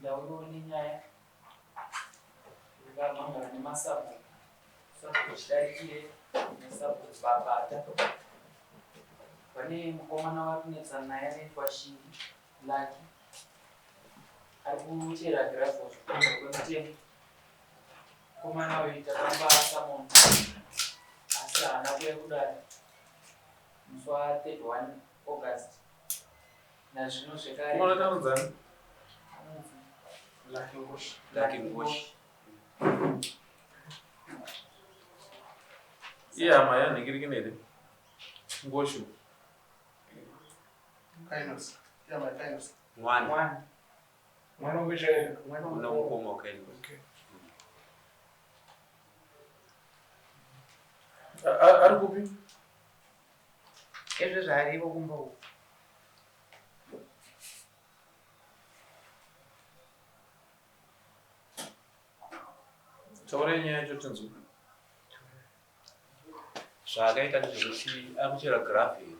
Ndauyawo nenyaya yakamhangana nemasabhuku, sabhuku Chidarikire nesabhuku Babata. Pane mukomana wari kunetsana naye anoitwa Shingi Lucky ari kuchera gravel kunze kwemutemo. Mukomana uyu takamupa summon asi haana kuuya kudare musi wa 31 August. Nazvino zvekare. Mukomana tanonzani? Anonzi Lucky Ngoshi. Lucky Ngoshi. Iye hama yanhingirikini here? Ngoshi. Kainos. Yeah, my Kainos. Mwana. Mwana. Mwana wechaiyo. Mwana Una mukuru. mukoma wakaenda. Okay. Ari kupi? Izvo zvaaripo kumba uku. Taurai nyaya yacho tinzwe. Zvaakaita ndezvekuti akuchera gravel.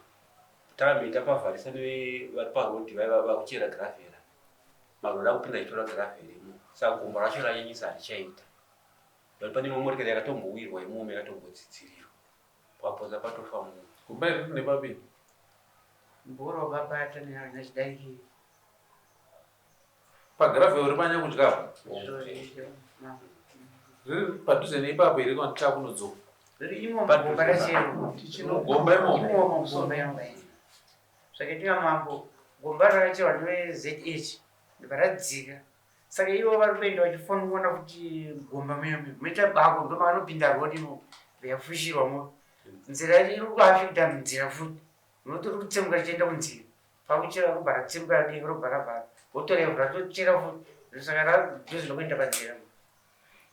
Tarambe tapavharisa nevari paroad vaiva vakuchera gravel. Marori akupinda achitora gravel imo. Saka gomo racho ranyanyisa harichaita. But pane imwe motikari yakatombowirwa imomo yakatombotsitsirirwa. Pakapotsa patofa munhu. Gomba iri rine papi? Mboro wababata nechidarikiri. Pagravel uri panyakudya apo? Izvo izvo. Riri padhuze neipapo here kana takunodzoka? Riri imo mugomba rachero. Gomba imomo? Imomo mugomba imomo. Zvakaitika mambo, gomba rakacherwa neZH ndobva radzika. Saka ivo vari kuenda vachifonona kuti mugomba muya muya munoita bako ndomavanopinda road imo yafushirwa mo. Nzira yacho iri kuafekta nzira futi. Nokuti riri kutsemuka richienda kunzira. Pakuchera robva ratsemuka denga robva ravhara. Votora ivhu ratochera futi. Saka radhuze nokuenda panzira.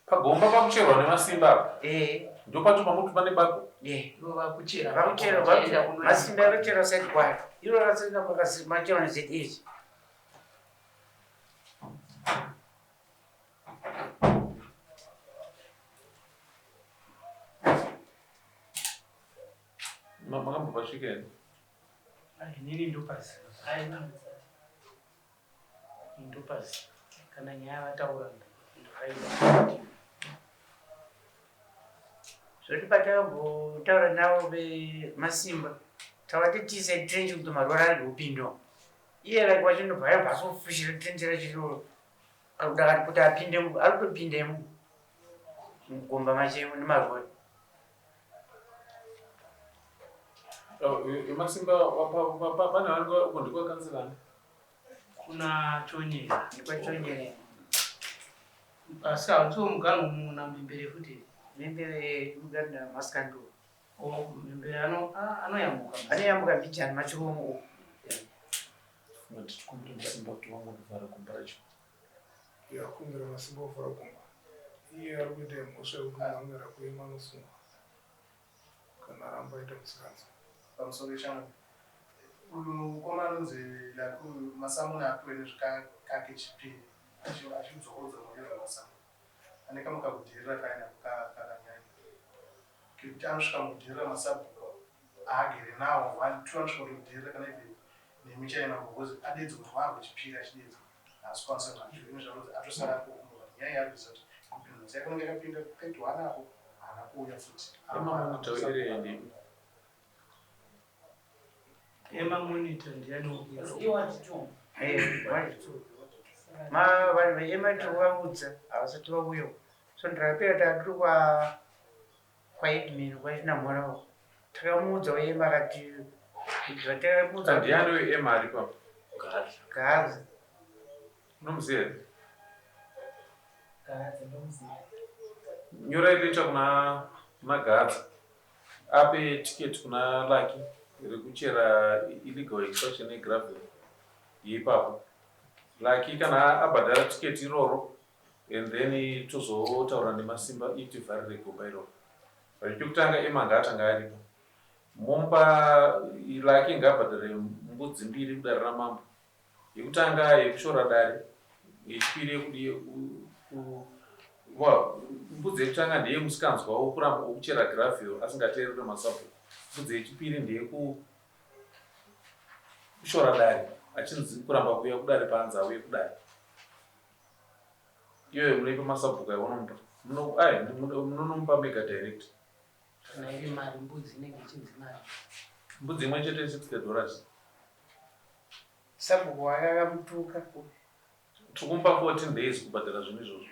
Pagomba pakucherwa nemasimba apa. Eh. Ndopacho pamuti pane bako. Eh. Ivo vakuchera. Vakuchera vakuchera. Masimba akuchera side kwayo. Iro rasina machera neZH. Makambopasvika here? Inini ndopaziva. Ndopaziva. Kana nyaya vataura ndofaida. Zvoti patakambotaura navo vemasimba tavati tiise trench kuti marwara arege kupinda. Iye like wacho ndobva yabva asofushira trench racho iroro. Arikuda kuti apinde ari kutopindemo mugomba machemo nemarwara. Oh, masimba pane vanenge uko ndikwakanzirani? Kuna Chonyera. Ndikwachonyera. Asi hautsiwo muganhu muna Mbimbere futi. Mbimbere muganhu namasikando. Oh, Mbimbere ano anoyambuka. Anoyambuka mbijana machiromo uko. Funga tichikumbira masimba kuti vangonovhara gomba racho. Yakumbira masimba kuvhara gomba. Iye ari kuita mhosva yekuti munhu anogara kuema anosungwa kana aramba aita musikanzwa. Pamusoro shamwari. Uyu mukoma anonzi Lucky uyu masamuna apiwe nezvikakake chipiri achidzokorodza mhuri zvamasamuna. Ane kamwe kakudheerera kaainako kakanyanya kekuti anosvika mukudheerera masabhuku aagere nawo one two anosvika kutodheerera kana even nemi chaiye mambo because adeedzwa kuti waakuchipiri achideedzwa haasi kukwanisa kuti achiuye nezvaanonzi atosara ari kokumba but nyaya yaari kuziva kuti kupinda yake unenge akapinda 31 apo haana kuuya futi. Ema monitor area ndipi? Ema monitor ndiani? Iward 2. Eh, ward 2. Ma vanhu veema tiri kuvaudza havasati vauya. So ndakapera tatiri kwa kwaadmin kwachinamhora uko. Takamuudza uye akati zvatakamuudza Ndiani uyu Ema ari papo? Gaza. Gaza. Unomuziva here? Gaza ndomuziva. Nyorai leta kuna kuna Gaza. Ape ticket kuna Lucky rekuchera illegal extraction yegravel yeipapo. Lucky kana abhadhara ticket iroro and then tozotaura nemasimba itivharire gomba iroro. But chekutanga Emma ngaatanga aripo. Momba Lucky ngaabhadhare mbudzi mbiri kudare ramambo. Yekutanga yekushora dare, yechipiri yekudi well, mbudzi yekutanga ndeyemusikanzwa wokuramba wokuchera gravel asingateerere masabhuku. Mbudzi yechipiri ndeyekushora dare achinzi kuramba kuuya kudare paanzi auye kudare. Iyoyo munoipa masabhuku aionomupa. Ai, munonomupa mega direct. Kana iri mari, mbudzi inenge ichinzi mari. Mbudzi imwe chete $60. Sabhuku wake akamutuka. Tiri kumupa 14 days kubhadhara zvinhu izvozvo.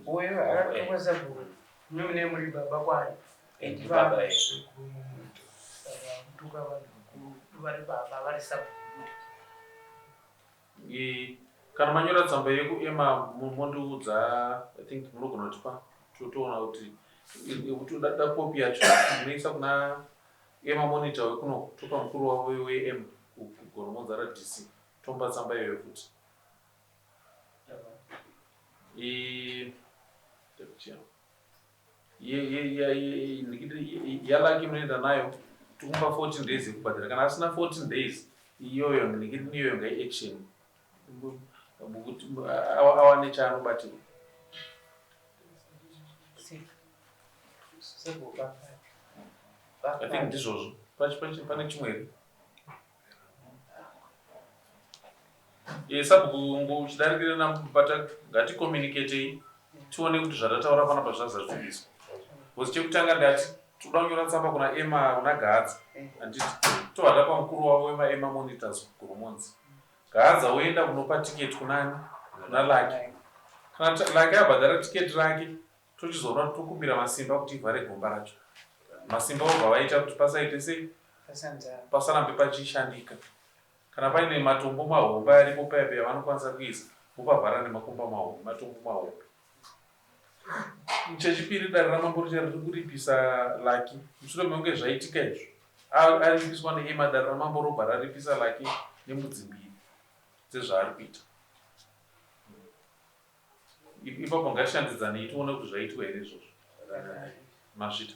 Uyo akatukwa sabhuku. Imi mune muri baba kwaari. Ndibaba eh. Saka kutuka vanhu vakuru vari baba vari sabhuku. Kana manyora tsamba yekuema mondiudza, I think munogona kutipa totoona kuti da kopi yacho munoisa kuna ema monitor wekuno, topa mukuru wavo weM kuGoromonzi RDC, tomupa tsamba iyoyo futi. YaLucky munoenda nayo, tikumupa 14 days yekubhadhara. Kana asina 14 days iyoyo, ndikiti iyoyo ngaiaction kuti awane chaanobatirwa. Sabhuku afa. I think ndizvozvo. Pane chimwe here? Sabhuku, uchidarikira namubata, ngaticommunicatei tione kuti zvatataura panapa zvazadzikiswa, because chekutanga ndati toda kunyora tsamba kuna ema, kuna Gadza, handiti? Tobva tapa mukuru wavo wemaema monitors kuGoromonzi. Gadza woenda kunopa tiketi kunani? Kuna Lucky. Kana Lucky abhadhara tiketi rake, tochizoona, tokumbira masimba kuti ivhare gomba racho. Masimba obva vaita kuti pasaite sei? Pasanzara. Pasarambe pachishandika. Kana paine matombo mahombe aripo paya paya vanokwanisa kuisa, vopavhara nemakomba mahombe, matombo mahombe. Chechipiri, dare ramambo richa riri kuripisa Lucky mushure mekunge zvaitika izvo. Aripiswa neema, dare ramambo robva raripisa Lucky nembudzi mbiri dzezvaari kuita ipapo. Ngatishandidzanei tione kuti zvaitwa here izvozvo. Mazvita.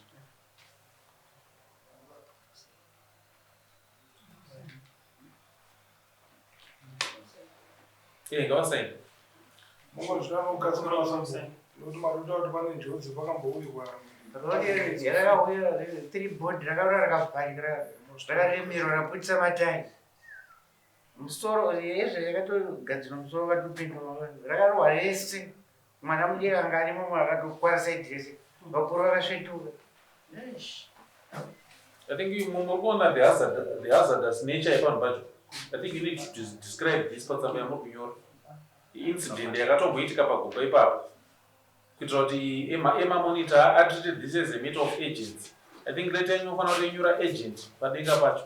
Ngavasaini. Mungozvitanga kukasira, masabhuku, nokuti marota kuti pane njodzi pakambouyirwa. Rori rakauya three board, rakauya rakavharika, rakaremerwa, raputisa matayi, musoro yezve yakatogadzirwa, musoro wakatopindwa, rakarohwa rese. Mwana mudiki anga arimo akatokwara side rese, vakuru vakasvetuka. I think muri kuona the hazardous nature yepanhu pacho. I think you need to describe this patsamba yamuri kunyora, incident yakatomboitika pagomba ipapo, kuitira kuti ema monitor atreated this as a matter of urgency. I think letter inofanira kutoinyora urgent padenga pacho.